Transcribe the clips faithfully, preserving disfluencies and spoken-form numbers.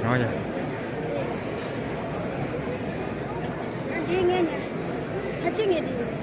ཨ་ཡ། འདི་ངས་ཉོས། ཕལ་ཆེར་ངས་འདི་ཉོས།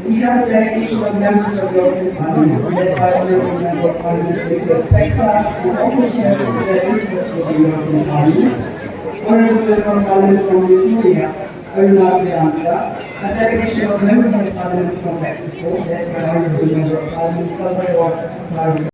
We have dedication of members of European Parliament, led by Honorable Member of Parliament Jacob Sexton, who also shares the interest with the European Parliament. Honorable Member of Parliament from Lithuania, Aruna Fidanska, a delegation of members of Parliament from Mexico, led by Honorable Member of Parliament Salvador Barrios.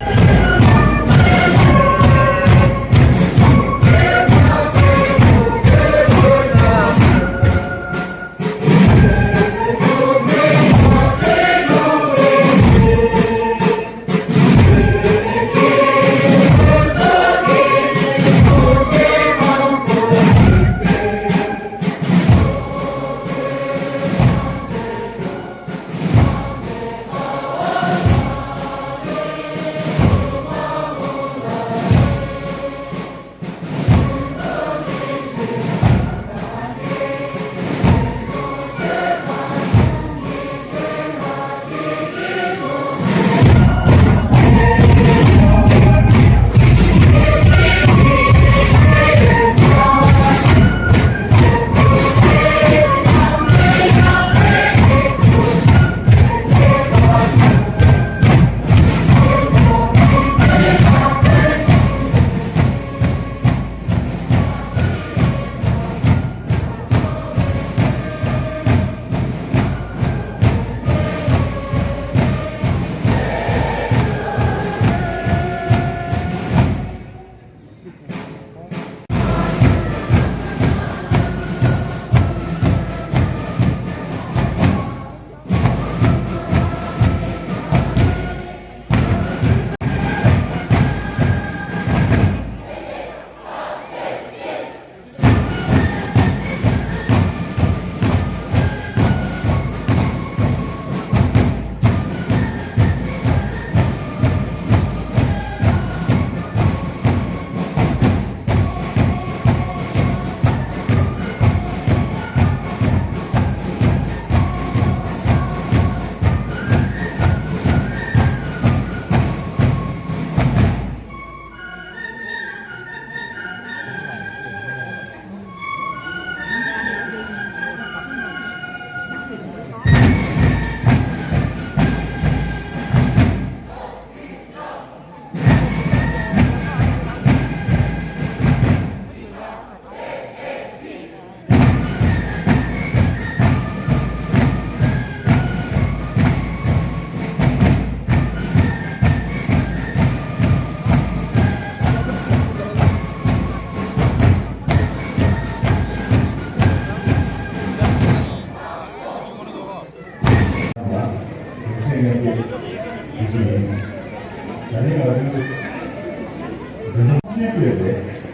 སྤྲད་དགོས་པའི་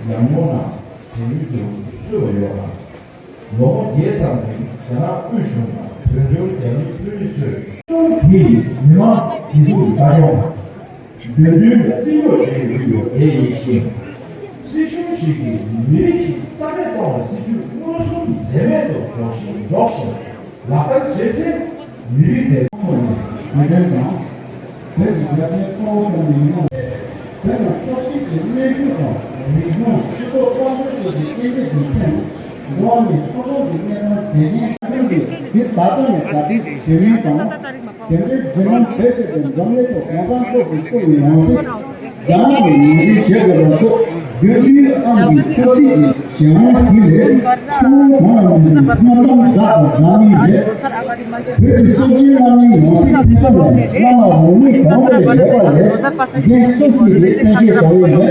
ཉམས་མྱོང་རྣམས་དེང་དུས་སུ་གསོས་པ་ཡོད་ལ། ལོ་ངོ་བརྒྱད་ཙམ་རིང་རྒྱ་ནག་དབུས་གཞུང་དང་བོད་འབྲེལ་རྒྱ་མི་འཕྲུལ་རིག་ཚོས་གཞུང་གིས་མི་མང་བདེ་སྡུག་ལྟ་སྐྱོང་དང་། བདེན་དོན་ལ་བརྩི་འཇོག་བྱེད་དགོས་ཀྱི་ཡོད་པ་དེ་ཡིན་ཞིང་། སྲིད་གཞུང་ཞིག་གིས་མི་རིགས་ཤིག་རྩ་མེད་གཏོང་བའི་སྲིད་ཇུས་མངོན་སུམ་འཛེམ་མེད་དུ་འཇོག་བཞིན་འཇོག་བཞིན་ལག་བསྟར་བྱེད་ཚེ། མི་རིགས་དེ་ཁོངས་ནས་བོད་དོན་དང་། བོད་ཀྱི་རྒྱལ་ཁབ་གཙོ་བོ་ཁོངས་ནས་ཡིན་ནོ། བོད་ནང་སྟོབས་ཤུགས་ཀྱི་གནས་ཚུལ་དང་རིག་གཞུང་སྤྱི་ཚོགས་དཔལ་འབྱོར་སོགས་ཀྱི་རྐྱེན་འདས་ཀྱི་ཚན། འགྲོ་བ་མིའི་ཐོབ་ཐང་གི་གནས་སྟངས་དེ་ཉིད་ཀྱི་ད་ལྟ་ནས་ག་དུས་བྱེད་མིན་དང་། དེ་འདྲའི་བརྒྱུད་ལམ་བེད་སྤྱད་དེ་འཛམ་གླིང་ཐོག་གོང་ས་མཆོག་གིས་བསྐུལ་བའི་ཡང་སྲིད་རྒྱ་ནག་ནས་ངོས་འཛིན་བྱེད་དགོས་པ་སོགས་དགོས་རྒྱུའི་ཨང་གི་ཐབས་ཤེས་ཀྱི་གཞན་དབང་ཞིག་ལས་ཚོགས་མི་གང་ལ་མི་འདུག་ཁ་གཏམ་རག་དང་རག་མིན་རེད། བོད་ཀྱི་སྲོག་ཤིང་བླ་མའི་ཡང་སྲིད་ཕུན་སུམ་ལས་བླ་མ་འོག་མིན་གང་དུ་ལས་ཡོད་པ་ལས་གཞན་སུ་ཞིག་ལས་གསལ་བཤད་བྱ་བའི་མེད།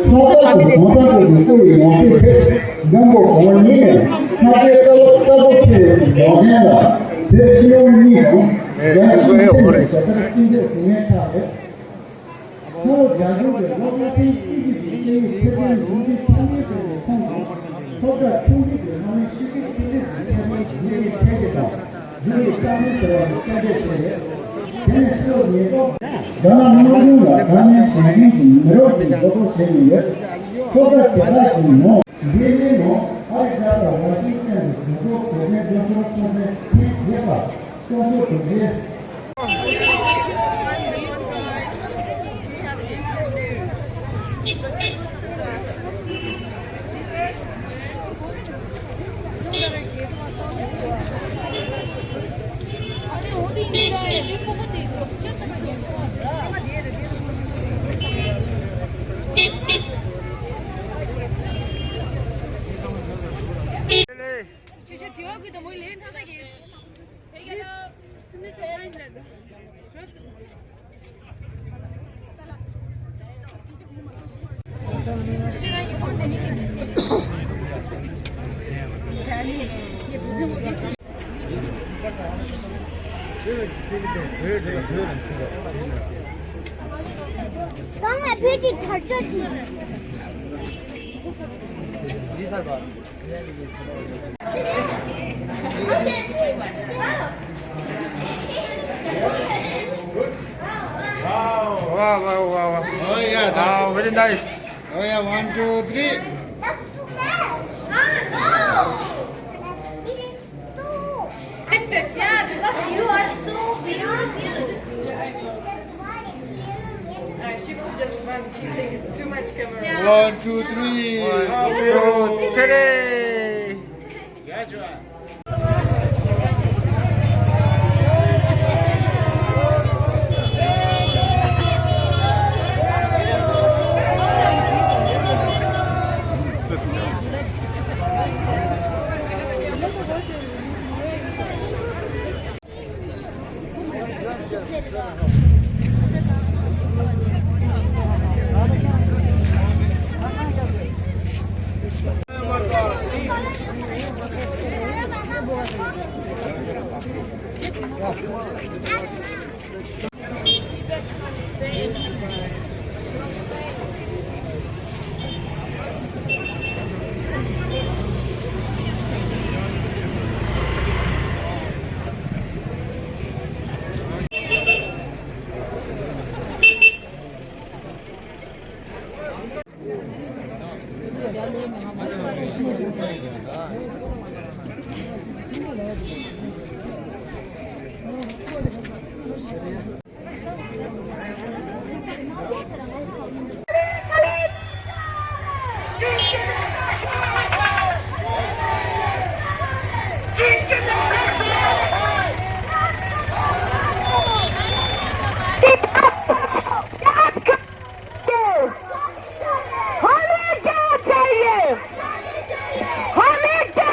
ལྷག་པར་དུ་གོང་ས་མཆོག་གི་བསྐུལ་བའི་ཡང་སྲིད་དེ་མགོན་པོ་གང་ཉིད་ནས་སྔ་རྗེས་བཀའ་སློབ་གསར་པ་ཕེབས་པའི་ལོག་གདན་ལ་བོད་སྤྱི་ཡོངས་གཉིས་དང་། རྒྱ་ཆེའི་ཆོས་ལུགས་ཀྱི་ཇ་དར་སྐྱིན་འགྲོས་དེ་ངན་ཆགས་རེད། ཁོ་བོ་རྒྱ་གཞུང་གི་སློབ་གྲྭ་ཐེངས་གཅིག་གི་སྐད་ཡིག་ཚད་ལྡན་འཛིན་རྒྱུ་འཆར་འགོད་བྱས་པའི་ཁོངས་སུ་སློབ་གྲྭ་ཆུང་འབྲིང་གི་སློབ་མའི་ཤེས་རིག་ཐོན་རྫས་ཀྱི་ཚད་ལྡན་འཛིན་རྒྱུའི་འཆར་འགོད་དང་རྒྱུན་དུ་བསྐྱར་སྣོན་བྱེད་པ་ལ་སྐད་འབོད་བྱས་རེད། དེ་ནས་ཕྱི་ལོ་ཉིས་སྟོང་། རྒྱ་ནག་དམར་གཞུང་ལ་དཀའ་ངལ་བྱུང་རྐྱེན་གྱིས་མི་རབས་ཀྱི་མགོ་སྐོར་བྱེད་བཞིན་ཡོད། སློབ་གྲྭ་དེ་དག་གི་ནང་། འདི་ནི་ནང་ཨ་རི་རྒྱལ་ས་ཝ་ཤིང་ཊོན་དུ་བོད་སྐྱོར་དོ་དམ་འགྲོ་སོང་ཚོགས་པའི་ཐེངས་བརྒྱད་པ་སྐྱོང་ཚོགས་དོན་ཚན། Wow, wow, wow, wow. Oh, yeah, that, wow, very nice. Oh, yeah, one, two, three. That's too fast. Ah, no. It is too. Yeah, because you are so beautiful. Uh, she was just one. She's saying it's too much camera. Yeah. One, two, three. One, two, three. हमें क्या चाहिए? हमें क्या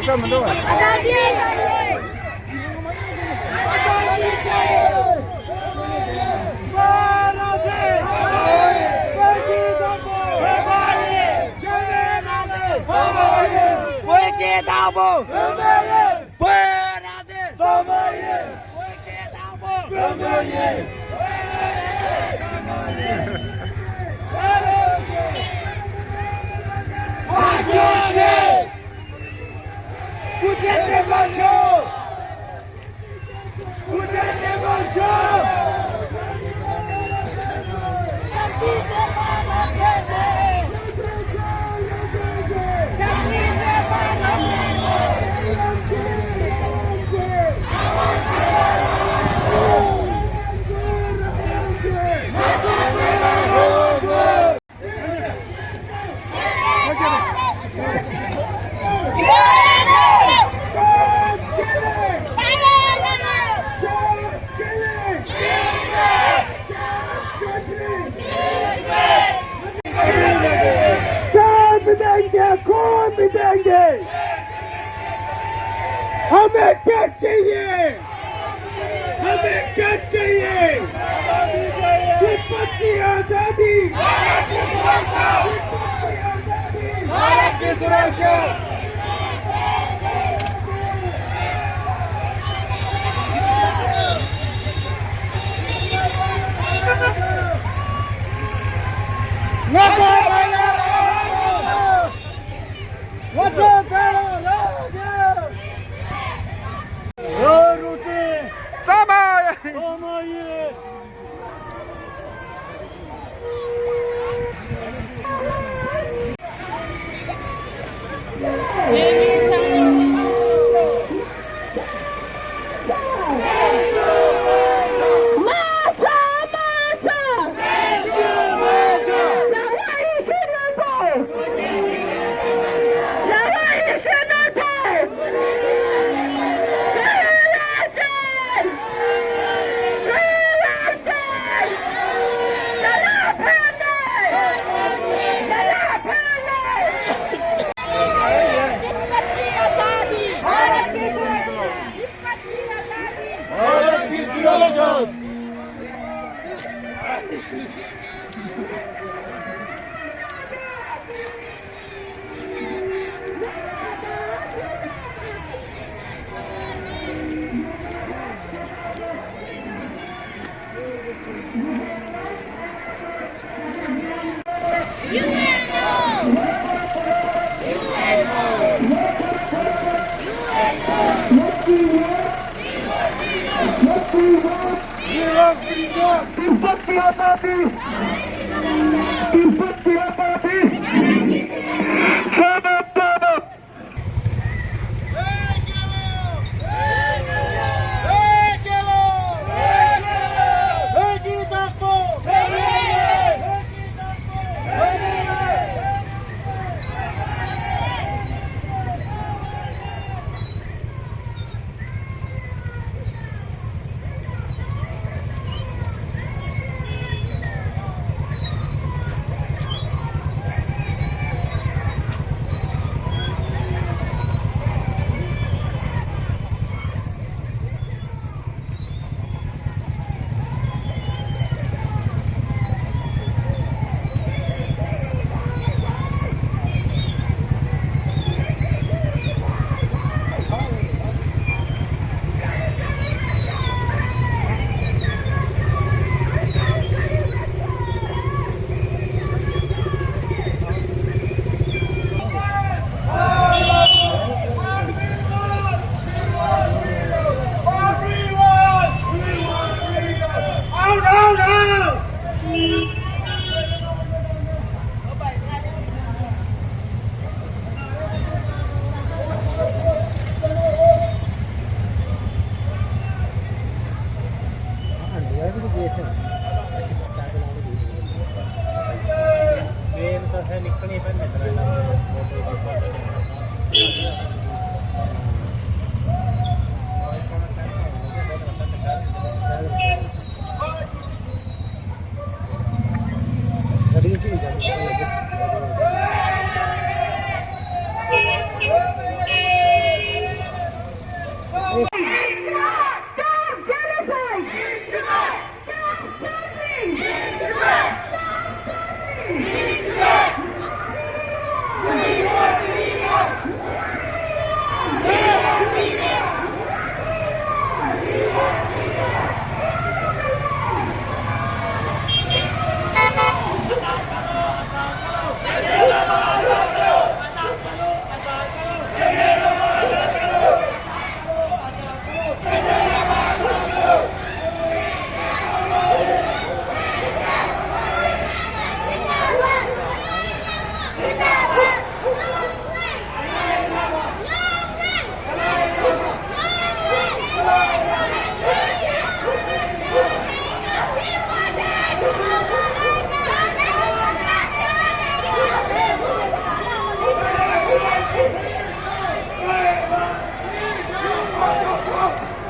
ཙམ་མི་འདུག་བ། བོད་ཀྱི་བདག་པོ། བོད་རང་བཙན། བོད་ཀྱི་བདག་པོ། བོད་རང་བཙན། བཀའ་འཁྱོག་ཆེ། སྐུ་ཚེ་བརྟན་པར་ཤོག་སྐུ་ཚེ་བརྟན་པར་ཤོག་ཁོ་མི་ལྡན་གྱི། ཨ་མེ་སྐད་ཆེ་ཡིན། हमें क्या चाहिए? तिब्बत की आजादी। भारत की सुरक्षा। भारत की सुरक्षा। भारत की सुरक्षा। तिब्बत की आजादी। तिब्बत की आजादी। Stop genocide! Stop torturing!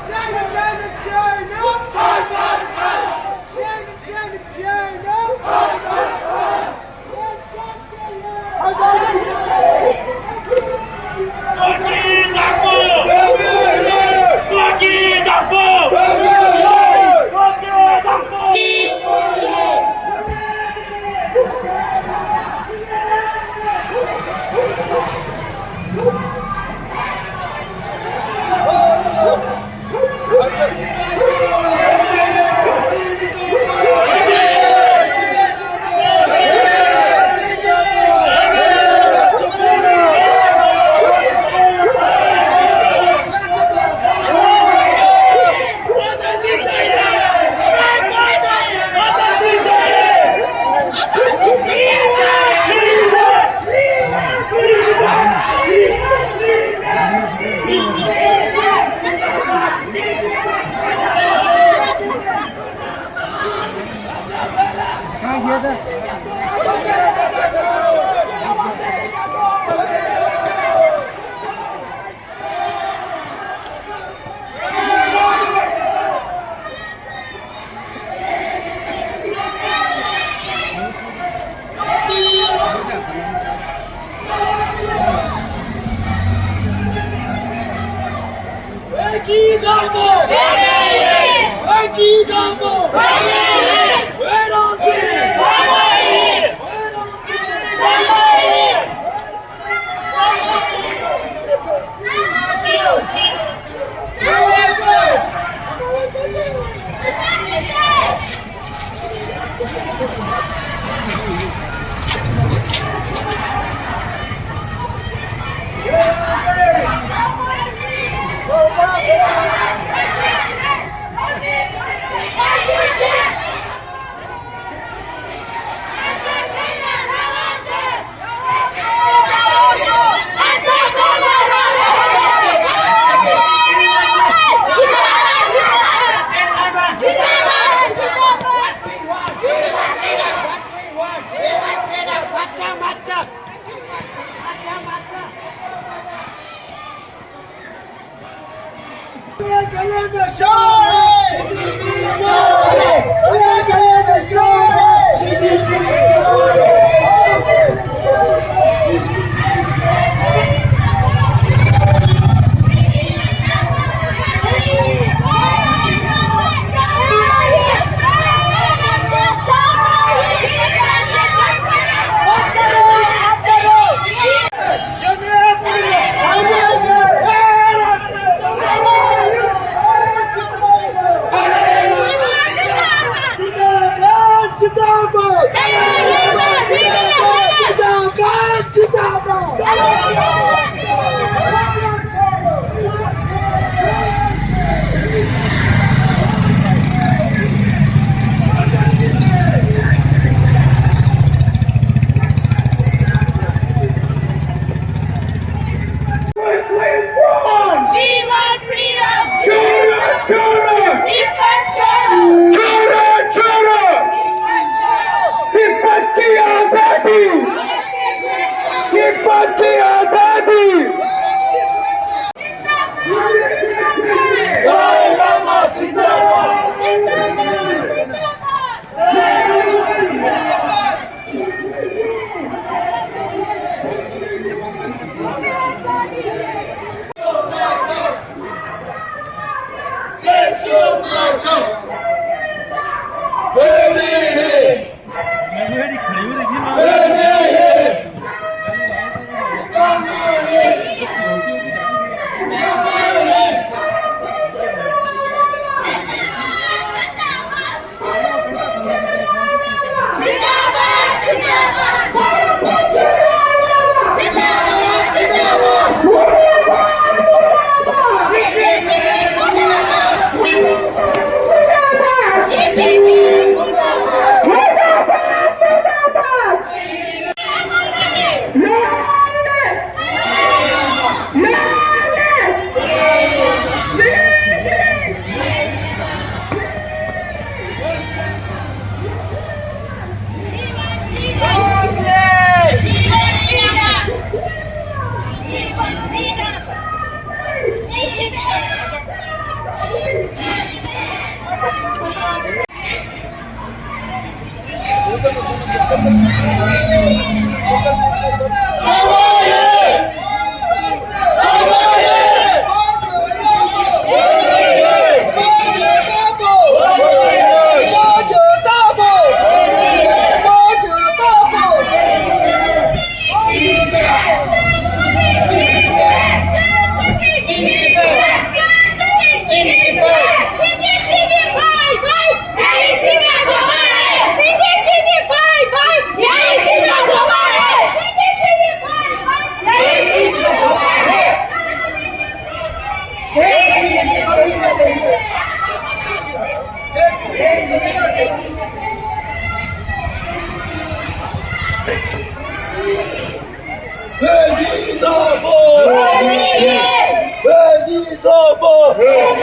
China, China, China! China, China, China! བོད་ཀྱི་བདག་པོ། བོད་ཀྱི་བདག་པོ། བོད་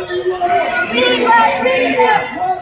ཀྱི་བདག་པོ།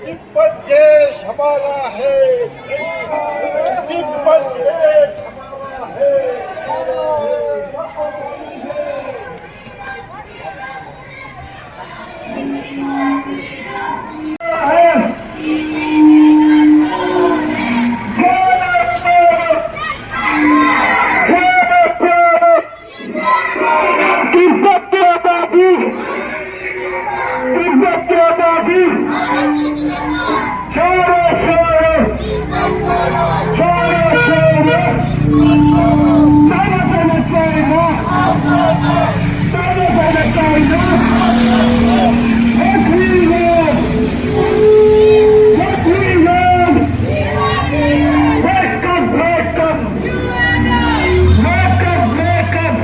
तिब्बत देश हमारा है, तिब्बत देश हमारा है। तिब्बत की आजादी, तिब्बत की आजादी। छोड़ो, छोड़ो, छोड़ो, छोड़ो। China, China, China. China, China, China. What we want? What we want? Wake up, wake up. Wake up, wake up.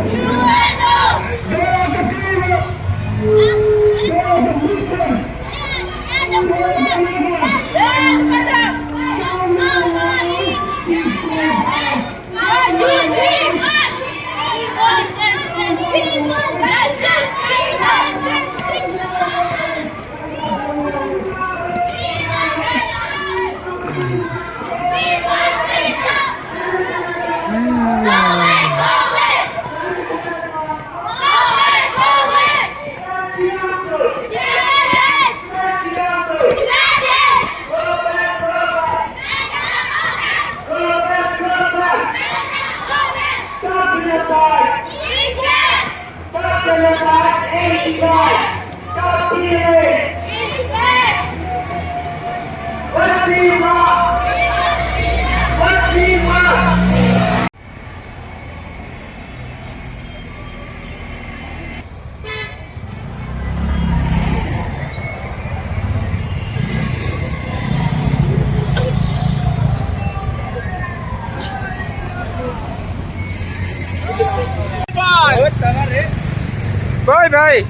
Stop genocide! Stop genocide and equal! Stop killing! What we want! What we want! Bye bye.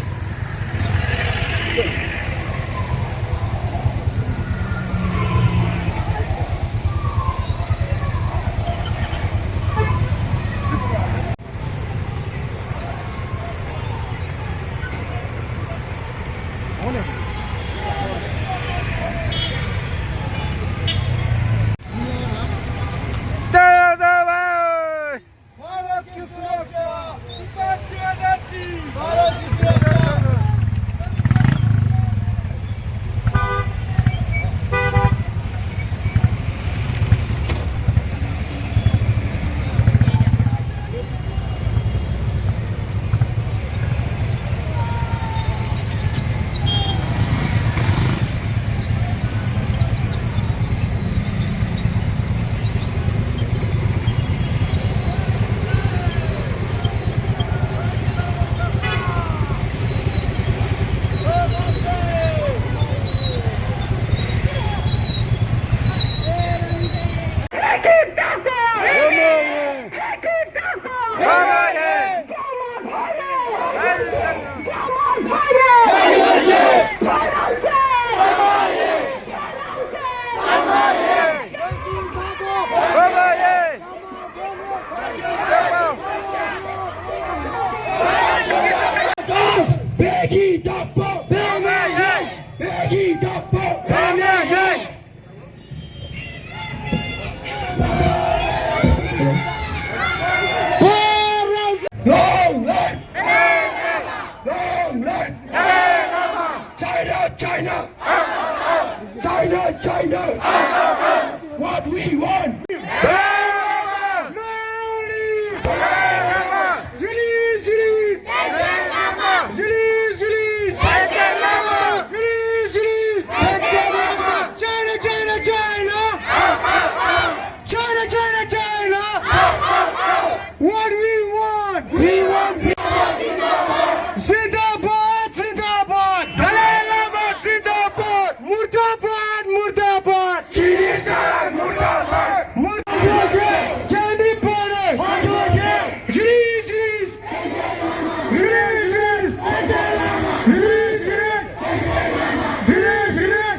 We want peace. जिंदाबाद, जिंदाबाद। दलाई लामा जिंदाबाद। मुर्दाबाद, मुर्दाबाद। किर्गिस्तान मुर्दाबाद। मुर्दाबाद। जानी पड़े। Release, release. Release, release. Release, release. Release, release.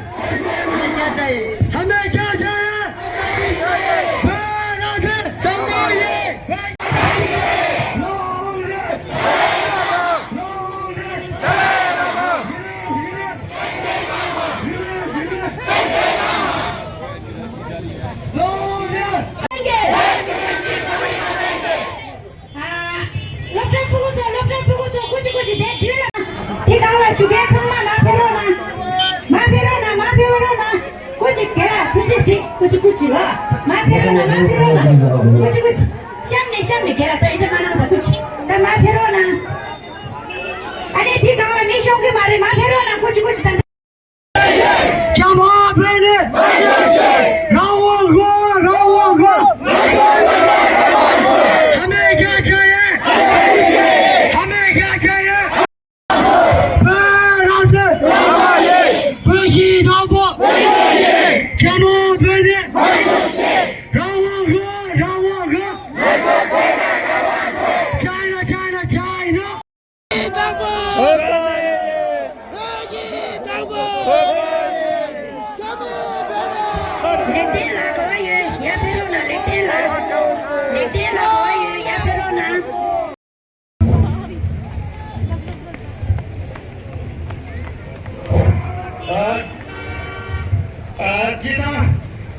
हमें क्या चाहिए? भारत संभालिए। སློབ་གྲྭ་ཕྲུ་གུ་ཚོ། སློབ་གྲྭ་ཕྲུ་གུ་ཚོ། སྐུ་མཁྱེན། སྐུ་མཁྱེན། དེ་དུས་ལ། དེ་སྒང་ལ་བཞུགས་མཁན་ཚང་མ་མར་ཕེབས་རོགས་གནང་། མར་ཕེབས་རོགས་གནང་། མར་ཕེབས་རོགས་གནང་། སྐུ་མཁྱེན། རྒན་ལགས་ཐུགས་རྗེ་གཟིགས། སྐུ་མཁྱེན། སྐུ་མཁྱེན་ལགས། མར་ཕེབས་རོགས་གནང་། མར་ཕེབས་རོགས་གནང་། སྐུ་མཁྱེན། སྐུ་མཁྱེན། གཤམ་ནས། གཤམ་ནས། རྒན་ལགས་ད་ཨིན་དྲ་མ་གནང་དང་། སྐུ་མཁྱེན། ད་མར་ཕེབས་རོགས་གནང་། ཨ་ནི་དེ་སྒང་ལ་མི་ཤོང་གི་མ་རེད། མར་ཕེབས་རོགས་གནང་། སྐུ་མཁྱེན། སྐུ་མཁྱེན། ད།